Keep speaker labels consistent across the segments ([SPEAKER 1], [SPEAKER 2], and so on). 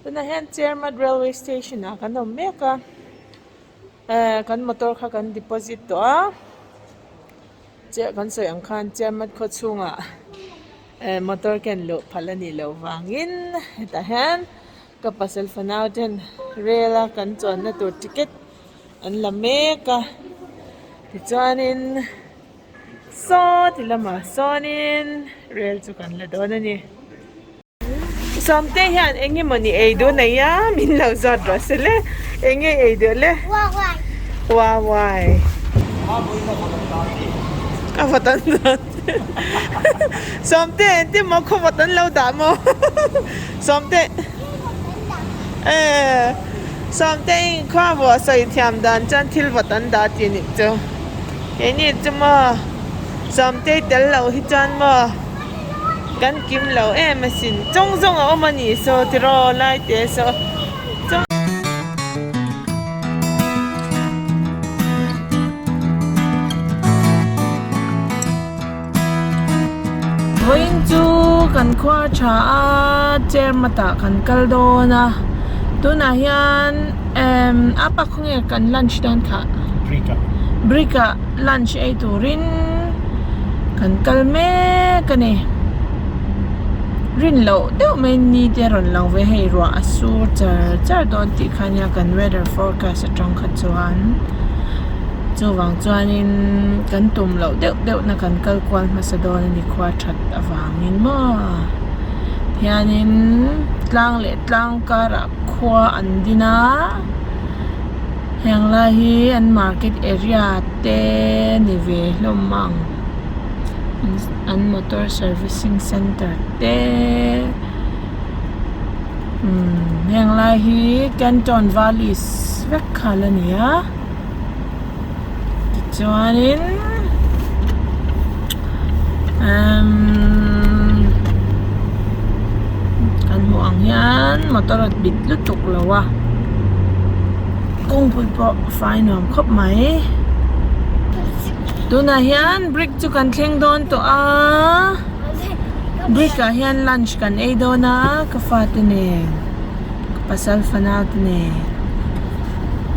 [SPEAKER 1] Tunah hian Chermat railway station ah kan awm mek a ehh kan motor kha kan deposit tawh a chiah kan sawi ang khan Chermat khaw chhungah ehh motor ken luh phal a nih loh vangin hetah hian ka pasal fanau ten rail a kan chuanna tur ticket an la mek a tichuanin saw ti lamah sawnin rail chu kan la dawn a ni. Sawmte hian eng emawni ei duh nei a min lo zawt rawh se le eng nge ei duh le wawai a vawt an dah Sawmte engtin maw khaw vawt an lo dah maw Sawmte Sawmte khua vawh sawi thiam dan chuan thil vawt an dah tih nih chu keini chu maw Sawmte tel loh hi chuan maw. Kan kim lo em asin. Chawng zawng a awm a nih saw tiraw lai te saw. Vawiin chu kan khua tha a chair mat ah kan kal dawn a tunah hian emm a pa khawnge kan lunch dawn khah
[SPEAKER 2] Brick ah
[SPEAKER 1] brick ah lunch ei turin kan kal mek a ni rin loh deuh mai ni te a rawn lang ve hei ruah a sur char char dawn tih kha ania kan weather forecast atang kha chuan chuvang chuanin kan tum loh deuh deuh na kan kal kual hmasa dawn a ni khua that avangin maw hianin tlang leh tlang karah khua an din a. Heng lai hi an market area te ni ve hlawm ang an motor servicing center te umm heng lai hi canton valleys vek kha la ni a tichuanin umm kan hmuh ang hian motor a bit lutuk lo a kawngpui pawh fai nuam khawp mai tunah hian brick chu kan thleng dawn tawh a brick ah hian lunch kan ei dawn a ka fate nen ka pasal fanau te nen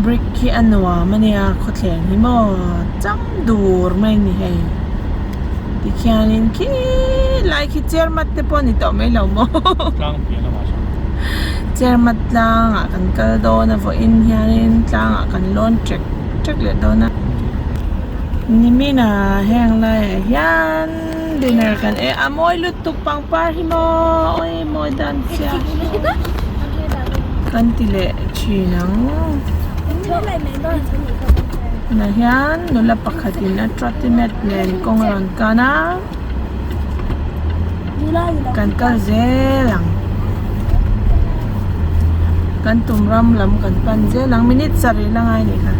[SPEAKER 1] brick hi a nuam a nia khawthleng hi maw chang dur mai a ni hei tikhianin khilai khi chair mat te pawh a ni tawh mai lo maw chair mat tlangah kan kal dawn a vawiin hianin tlangah kan lawn ṭek ṭek leh dawn a niminah heng laiah hian dinner kan ei a mawi lutuk pangpar hi maw awi mawi dan chiah kan ti leh thin ang tunah hian nula pakhatin a trottinet nen kawng a rawn kan a kan kal zel ang kan tum ram lam kan pan zel ang minute sarih la ngai anih kha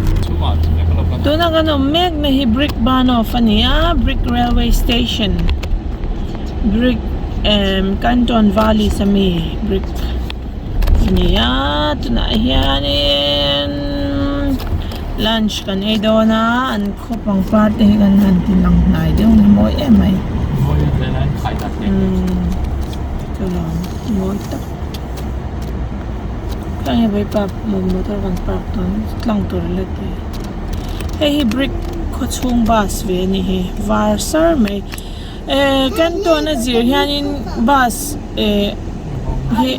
[SPEAKER 1] tuna kan awm mek na hi brick ban off a ni a brick railway station brick emm canton valleys ami brick a ni a tunah hianin lunch kan ei dawn a an khaw pangpar te hi kan han ti lang hnai deuh ni mawi em mai umm chulawm mawi tak tah hian vaipa motor kan park dawn tlang tur a la ti hei hi brick khaw chhung bus ve a nih hi var sar mai ehh canton a zir hianin bus ehh hi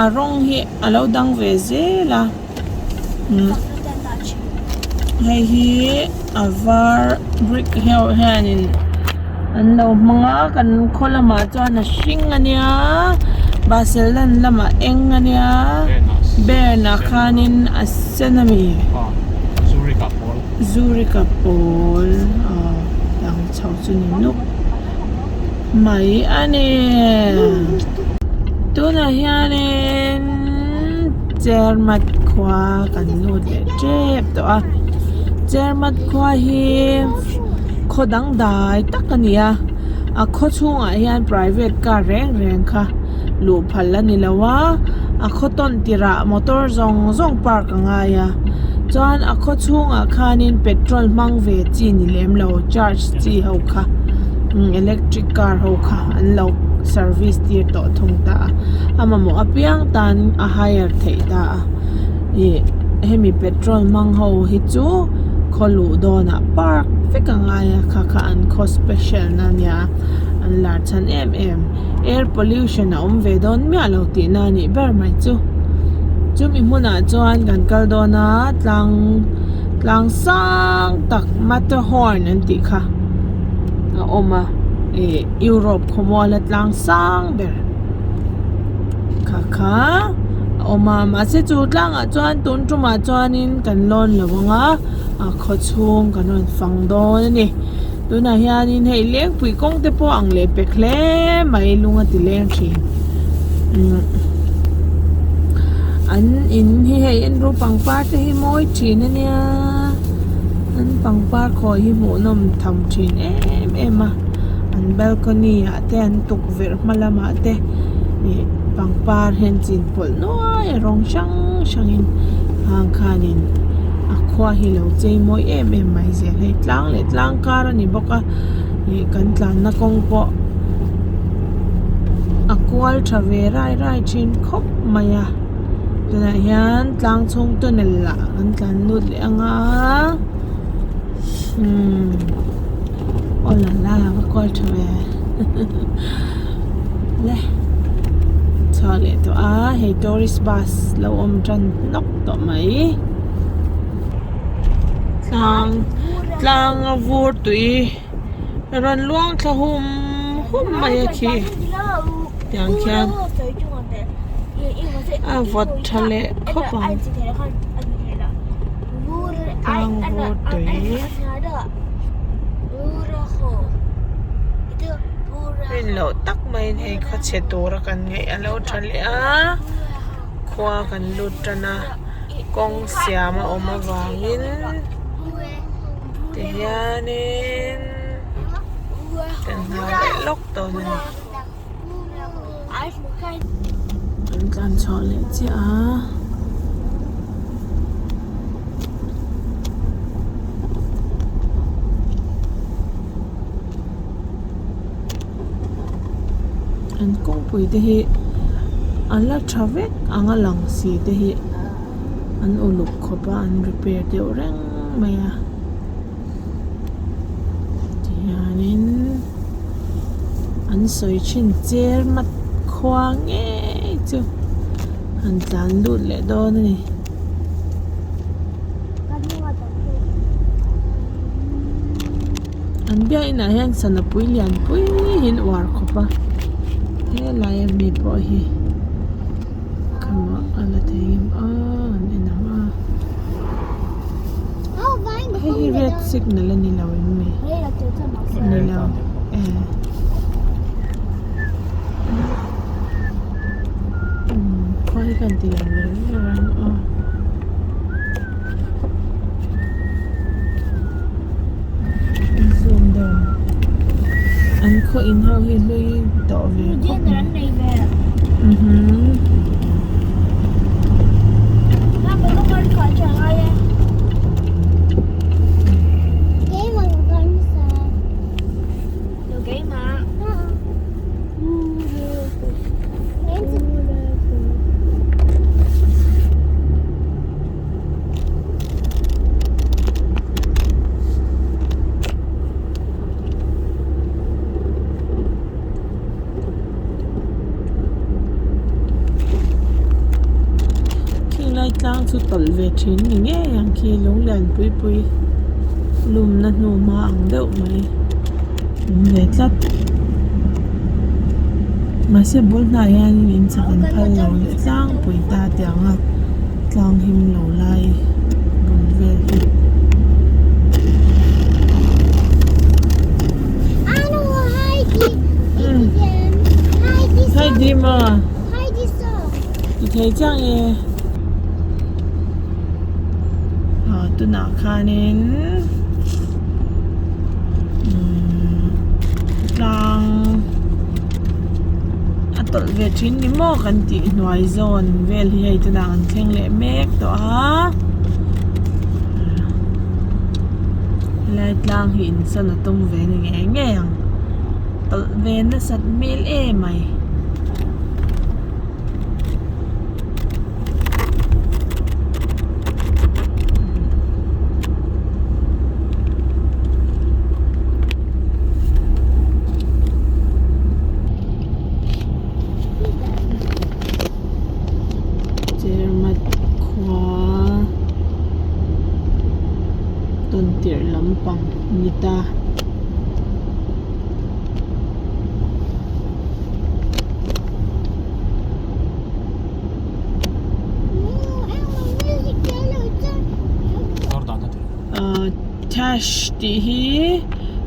[SPEAKER 1] a rawng hi a lo dang ve zel a. Hei hi a var brick ho hianin an lo hmang a kan khaw lamah chuan a hring a nia Barcelona lamah eng a nia Bern ah khanin a sen a mi Zurich ah pawl aw dang chho chu ni nuk mai a ni tunah hianin. Chermat khua kan lut leh tep tawh a Chermat khua hi khaw dangdai tak a ni a a khaw chhungah hian private car reng reng kha luh phal a ni lo a a khaw tawn tirah motor zawng zawng park a ngai a chuan a khaw chhungah khanin petrol hmang ve chi ni lem lo charge chi ho kha electric car ho kha an lo. service tir tawh thung ta a a mamawh apiang tan a hire theih ta a ih hemi petrol hmang ho hi chu khaw luh dawnah park vek a ngai a kha kha an khaw special na ania an lar chhan em em air pollution a awm ve dawn miah lo tih na a nih ber mai chu chumi hmunah chuan kan kal dawn a tlang tlang sang tak Matterhorn an tih kha a awm a ih Europe khawmuala tlang sang ber kha kha a awm a mahse chu tlangah chuan tun tumah chuanin kan lawn lo ang a a khaw chhung kan rawn fang dawn a ni tunah hianin hei lengpui kawng te pawh ang leh pek hle mai lung a ti leng thin umm an in hi hei en ru pangpar te hi mawi thin a nia an pangpar khawi hi hmuhnawm tham thin em em a an balcony ah te an tukverh hma lamah te ih pangpar hian chin pawlh nuai a rawng hrang hrangin hang khanin a khua hi lo chei mawi em em mai zel hei tlang leh tlang kar a ni bawk a ih kan tlanna kawng pawh a kual tha ve rai rai thin khawp mai a tunah hian tlang chhung tunnel ah kan tlan lut leh ang a umm aw la la va kual tha ve le chhuak leh tawh a hei tourist bus lo awm tan nawk tawh mai tlang tlang a vur tui rawn luang thla hum hum mai a khi tiang khian a vawt tha leh khawp ang tlang vur tui. Rin loh tak maiin hei khawchhe tura kan ngaih a lo tha leh a khua kan lut tan a kawng siam a awm avangin tihianin kan nghah leh lawk dawn a ni. Kan tlan chhuah leh chiah a. An kawngpui te hi a la tha vek ang a lang si te hi an uluk khawp a an repair deuh reng mai a tihianin an sawi thin cher mat khua ngei chu an tlan lut leh dawn a ni. An biakinn ah hian sana pui lian pui hi an uar khawp a helai ami pawh hi a la thei em a an en ang a hei hi red signal a ni lo em ni ni lo e khua hi ka han ti lang ve ber ang a. Zoom deuh ang an khaw in ho hi hlui tawh ve khawp mai mhm. Khilai tlang chu tawlh ve thin ni ngei ang khi lung lian pui pui lumna hnu hma ang deuh mai awm ve tlat mahse bul hnai hianin in chak an phal lo leh tlangpui ta tiang a. Tlang him lo lai bul vel hi. Heidi maw? Ti thei chiang e. Aw tunah khanin umm tlang a tawlh ve thin ni maw kan tih hnuai zawn vel hi hei tunah an thleng leh mek tawh a helai tlang hi insawn a tum ve ni ngei ngei ang. tawlh ve nasat hmel em mai. Chermat khua tawn tirh lampang ni ta. Cash tih hi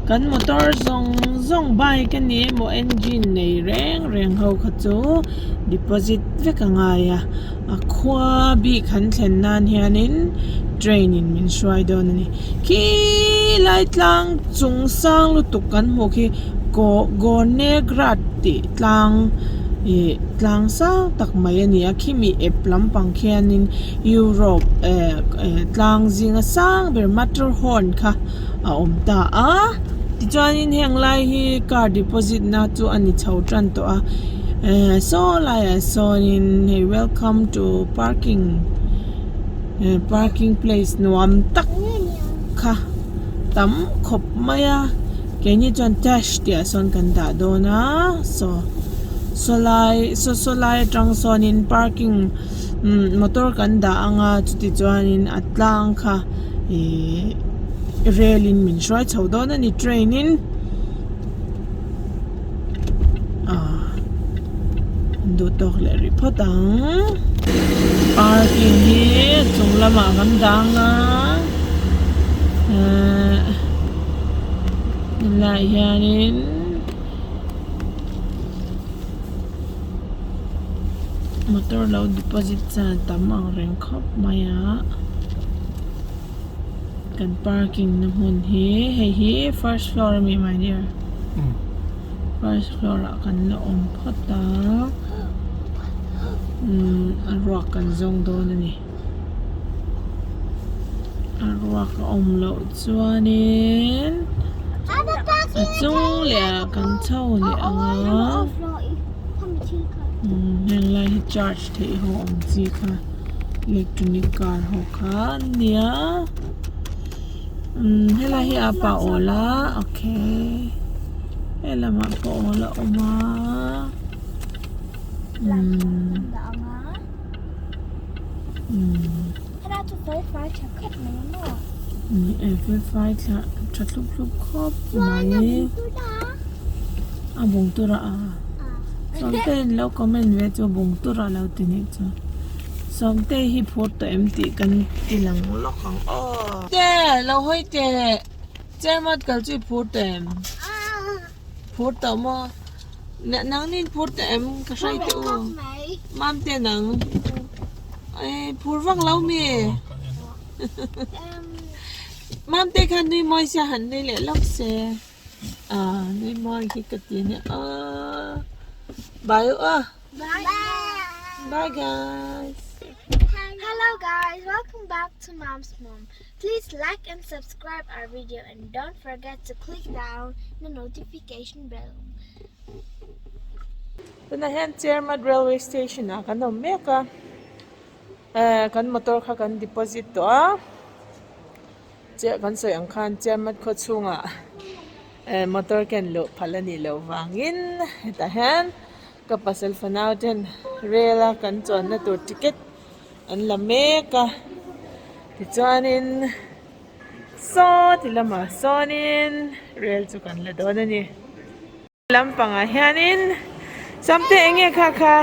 [SPEAKER 1] kan motor zawng zawng bike a ni emaw engine nei reng reng ho kha chu deposit vek a ngai a a khua bik han thlen nan hianin train in min hruai dawn a ni khilai tlang chung sang lutuk kan hmuh khi kaw Gornergrat tih tlang ih tlang sang tak mai a ni a khimi ep lampang khianin Europe eh eh tlang zinga sang ber Matterhorn kha a awm ta a tichuanin heng lai hi car deposit na chu a ni chho tan tawh a eh saw laiah sawnin hei welcome to parking eh parking place nuam tak kha tam khawp mai a keini chuan cash tih ah sawn kan dah dawn a saw saw lai saw saw lai atang sawnin parking umm motor kan dah anga chuti chuanin a tlang kha ihh rel in min hruai chho dawn a ni train in ah an duh tawk leh rih phawt ang parking hi chung lamah kan dang a ehh helaiah hianin. Motor lo deposit chuan a tam ang reng khawp mai a kan parking na hmun hi hei hi first floor a mi my dear first floor ah kan la awm phawt a umm a ruak kan zawng dawn a ni a ruak a awm loh chuanin a chung leh ah kan chho leh ang a umm heng lai hi charge theih ho ang chi kha electronic car ho kha an nia umm helai hi a pa awl a okay helamah pawh awl a awm a umm. Ni e felfai thla tha thlup thlup khawp mai a bung tur a a Sawmte in lo comment ve chu bung tur a lo ti nih chu Sawmte hi phur tawh em tih kan ti lang lawk ang aw. Te lo hawi teh chairmat kal chu i phur tawh em phur tawh maw. Nang nin phur teh em ka hrai teh u mam te nang ei phur vak lo mi mam te khan nui mawi sia han nui leh lawk se a nui mawi hi ka ti ania a bye u a bye guys
[SPEAKER 2] Hello guys, welcome back to Mom's Mom. Please like and subscribe our video and don't forget to click down the notification bell.
[SPEAKER 1] Tunah hian Chermat railway station ah kan awm mek a eh kan motor kha kan deposit tawh a chiah kan sawi ang khan Chermat khaw chhungah eh motor ken luh phal a nih loh vangin hetah hian ka pasal fanau ten rail a kan chuanna tur ticket an la mek a tichuanin saw ti lamah sawnin rel chu kan la dawn a ni lampangah hianin sawmte eng nge kha kha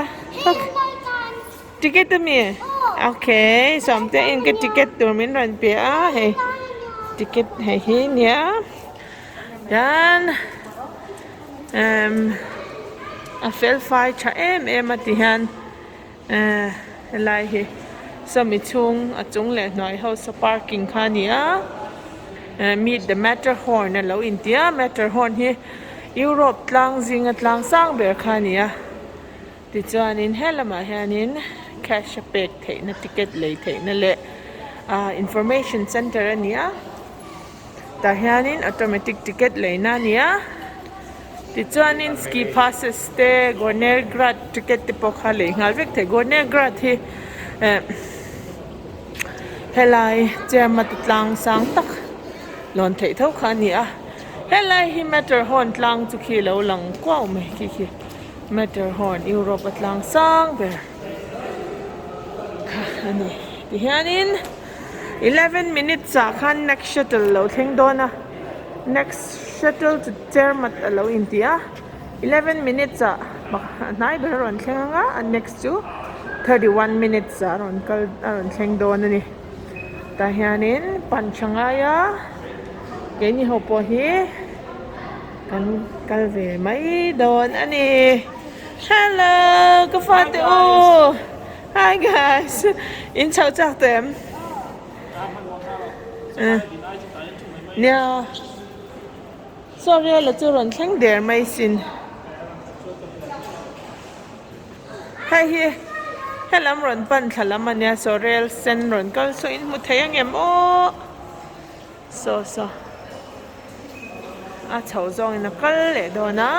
[SPEAKER 1] ticket ami okay sawmte in ka ticket tur min rawn pe a hei ticket hei hi nia chuan emm a fel fai tha em em a ti hian. Ehh helai hi sawmi chhung a chung leh hnuai ho saw parking kha a ni a eh meet the Matterhorn a lo inti a Matterhorn hi Europe tlang zinga tlang sang ber kha a ni a tichuanin he lamah hianin cash a pek theihna ticket lei theihna leh ah information center a ni a tah hianin automatic ticket leina a ni a. Tichuanin ski passes te Gornergrat ticket te pawh kha lei nghal vek thei. Gornergrat hi eh helai Chermat tlang sang tak lawn theih tho kha a ni a. Helai hi Matterhorn tlang chu khi lo lang kuau mai khi khi Matterhorn Europe a tlang sang ber kha a ni. Tihianin 11 minutes ah khan next shuttle lo thleng dawn a next shuttle chu Chermat a lo inti a 11 minutes ah hnai ber a rawn thleng ang a a next chu 31 minutes ah a rawn kal a rawn thleng dawn a ni tah hianin pan tha ngai a keini ho pawh hi kan kal ve mai dawn a ni hello ka fate u. Hi guys, in chho chak tawh em? Nia, sorry la chu rawn thleng der mai sin. Hei hi helam rawn pan thla lam a nia saw rel sen rawn kal saw in hmu thei ang em aw saw saw a chho zawngin a kal leh dawn a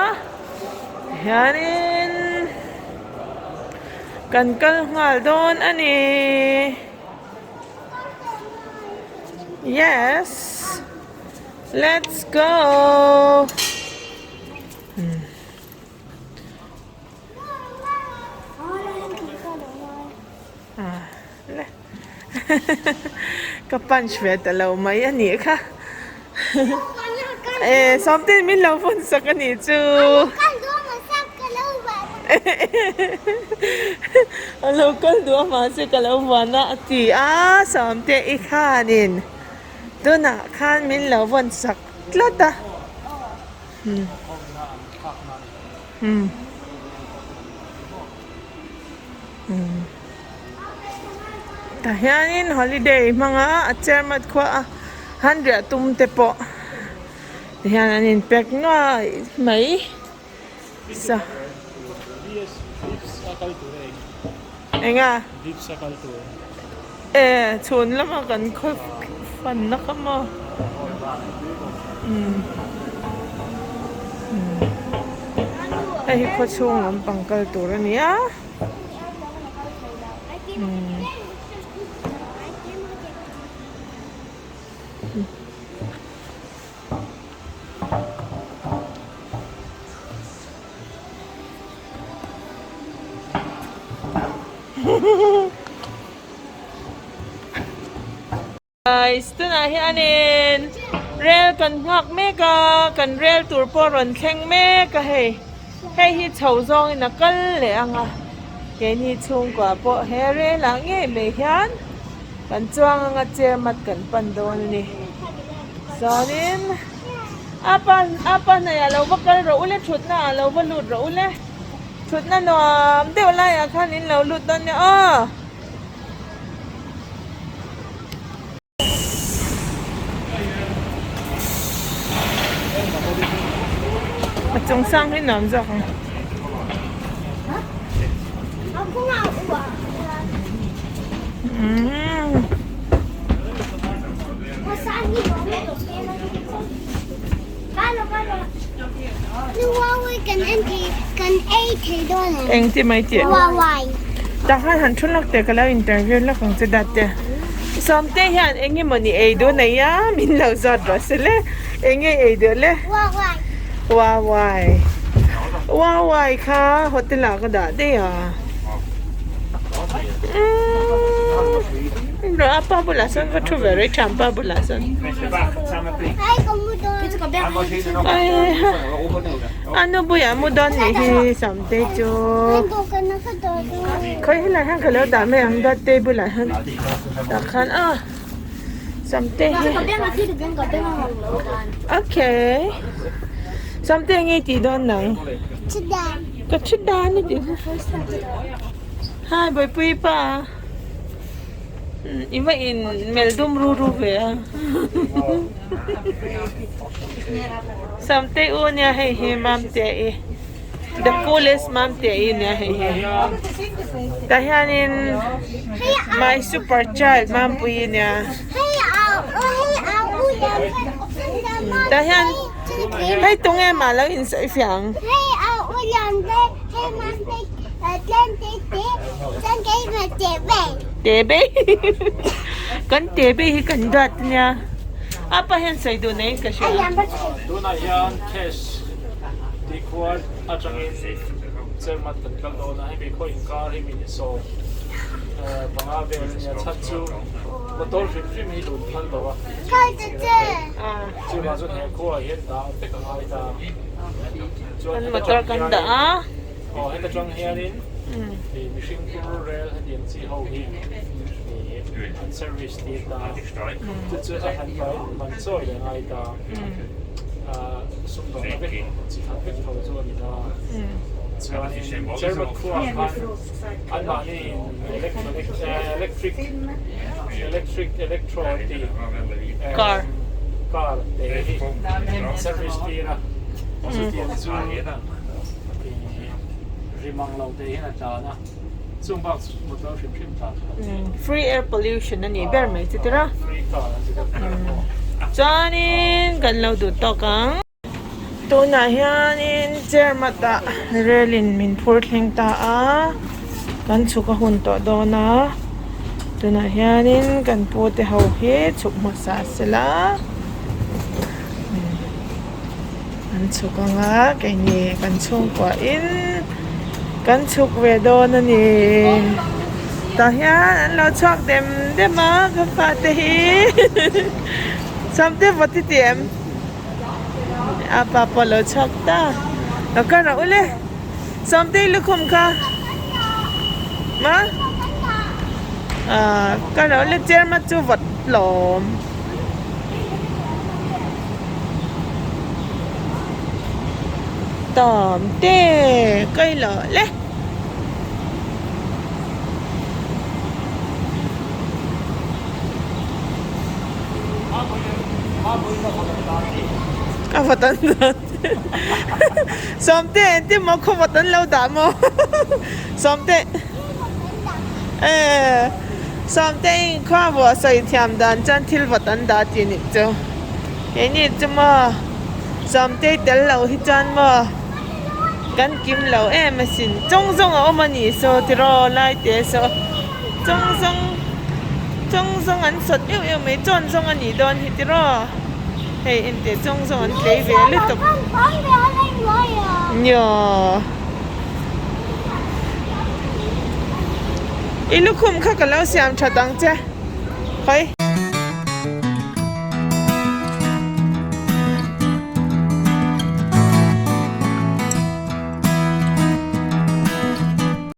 [SPEAKER 1] hianin kan kal nghal dawn a ni yes let's go. Ka punch ve ta lo mai a nih kha. E Sawmtein min lo vawn sak a nih chu. A lo kal duh a mahse ka lo vawn a a ti a Sawmte i khanin tunah khan min lo vawn sak tlat a. Tah hianin holiday hmanga a chairmat khua a han riah tum te pawh ti hian an in pack nuai mai sa eng a e chhun lama kan khaw fan na kha maw hei hi khaw chhung lampang kal tur a ni a. Guys tunah hianin rel kan nghak mek a kan rel tur pawh rawn thleng mek a hei hei hi chho zawngin a kal leh ang a keini chhungkua pawh he rel ah ngei mai hian kan chuang anga chair mat kan pan dawn a ni chuanin a pa a pa hnaih ah lo va kal rawh u le thutna ah lo va lut rawh u le thutna nuam deuh laiah khan in lo lut dawn nia aw. A chung sang hi nuam zawk ang. Eng ti mai tih? Tah khan han thu lawk teh ka lo interview lawk ang che dat te. Sawmte hian eng emaw ni ei duh nei a min lo zawt rawh se le eng nge ei duh le? Wawai Wawai kha hotel ah ka dah daih a. Umm apa bulah sawn va thu ve rei tha pa bulah sawn. Anu buiah mu dawn nih hi Samtei chu. Khawi helai hian ka lo dah mai ang dawt table ah hian tah khan a Samtei hi. Okay Samtei nge tih dawn nang? Ka thu dan a tih. Hi Bawihpui pa. I va in melh dum ru ru ve a. Samtei u nia hei hi Mamte i the coolest Mamte i nia hei hi. Tah hianin my super child Mampui nia. Tah hian. Hei tunge mah lo in sawi fiah ang. Tebei kan tebei hi kan duat ania apa hian sawi duh nei ka hria.
[SPEAKER 3] Tunah hian cash tih khua atangin Chermat kan kal dawn a, hemi khaw inkar hi minute 15 vel ania chhan chu motor hrim hrim hi lun phal lo a. Chuvang chuan he khuaah hian dah vek a ngai ta. Chuan
[SPEAKER 1] Kan motor kan dah a.
[SPEAKER 3] Aw heta tang hianin mihring tur rel hetiang chi ho hi an service tir ta. Chu chu a han vai man chawi leh ngai ta. Sumdawng vek chi khat vek tho chu a ni ta. Chuanin Chermat khuaah khan anmahni electronic electric electric electro an ti
[SPEAKER 1] car
[SPEAKER 3] car te hi service tir a chutiang chu rimang lo te hian a tlan a chung bak motor hrim hrim tlan
[SPEAKER 1] free air pollution a nih ber mai chu tira
[SPEAKER 3] free car an ti deuh
[SPEAKER 1] chuanin kan lo duh tawk ang. Tunah hianin chair matah rel in min phur thleng ta a kan chhuk a hun tawh dawn a tunah hianin kan pu te ho hi chhuk hmasa sela an chhuk anga keini kan chhungkua in kan chhuk ve dawn a ni tah hian an lo chhuak dem dem a ka fate hi samte vaw ti ti em. A pa pawh lo chhuak ta lo kal rawh ule Sawmtei lukhum kha ma ah kal rawh ule chair ma chu vawt hlawm. Tawmte kawi loh le. A vat an dah Sawmte engtin maw khaw vat an lo dah maw Sawmte eh Sawmte in khua vuah sawi thiam dan chuan thil vat an dah tih nih chu keini chu maw Sawmte tel lo hi chuan maw kan kim lo em asin chawng zawng a awm a nih saw tiraw lai te saw. Chawng zawng chawng zawng an sawt euh euh mai chawn zawng a nih dawn hi tiraw hei engteh chawng zawng an tlei ve lutuk nyaw i lukhum kha ka lo siam that ang che hawi.